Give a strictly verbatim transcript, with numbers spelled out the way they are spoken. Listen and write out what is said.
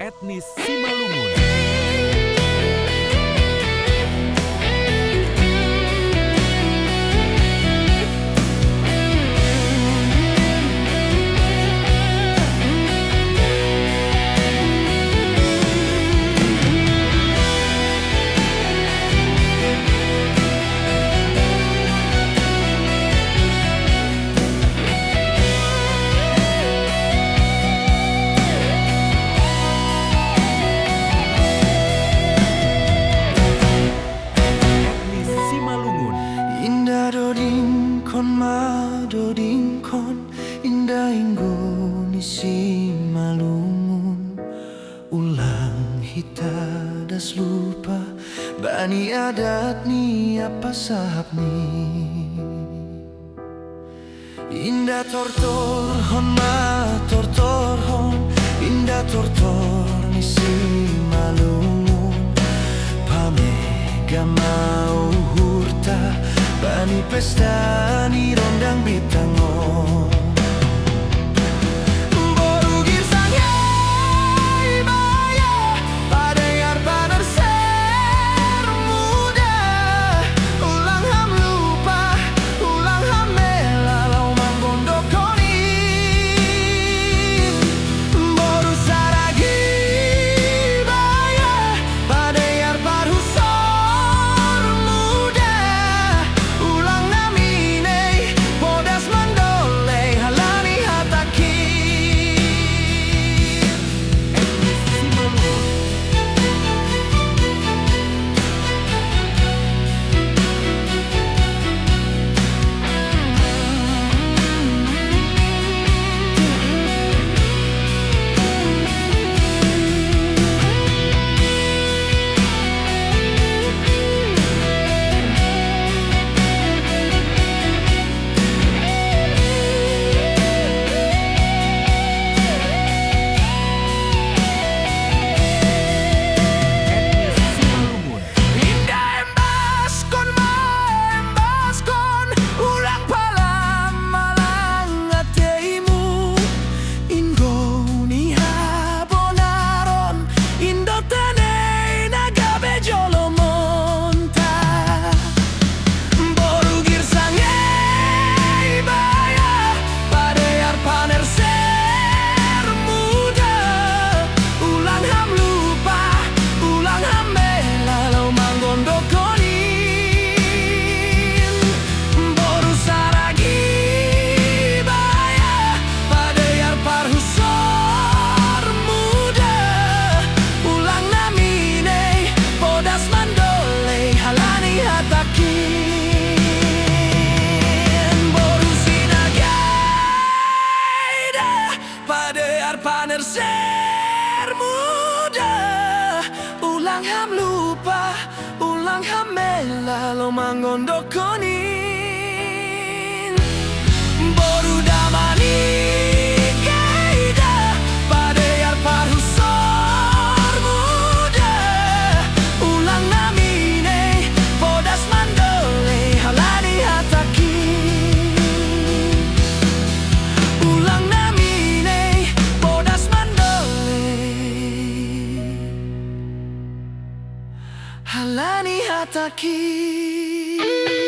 Etnis Simalungun. Etnis Simalungun. Inda doding kon ma doding kon, inda inggo ni Simalungun. Ulang hita das lupa bani adat ni apa sahap ni. Inda tortor hon ma tortor hon, inda tortor ni Simalungun. Pamega ma uhurta bani pesta ni rondang bitangon. Boru Girsang, hei baya, padengar panerser muda. Ulang ham lupa, ulang ham mela, lau manggondok konin. Boru Saragi baya, padengar parhusor muda. Ulang nami nei, podas mandolei, halani hatakin. Inda embaskon ma embaskon, ulang palam malang ateimu. Inggo ni habonaron, inda tanei na gabe jolo monta. Boru Girsang, hei baya, padengar panerser muda. Ulang ham lupa, ulang ham mela, lau manggondok konin. Boru Saragi baya, padengar parhusor muda. Ulang nami nei, podas mandolei, halani hatakin. Boru Sinaga, padengar panerser muda. Ulang ham lupa, ulang ham mela, lau manggondok konin. Boru Damanik, hei da, padengar parhusor muda. Ulang nami nei, podas mandolei, halani hatakin. Ulang nami nei, podas mandolei, halani hatakin.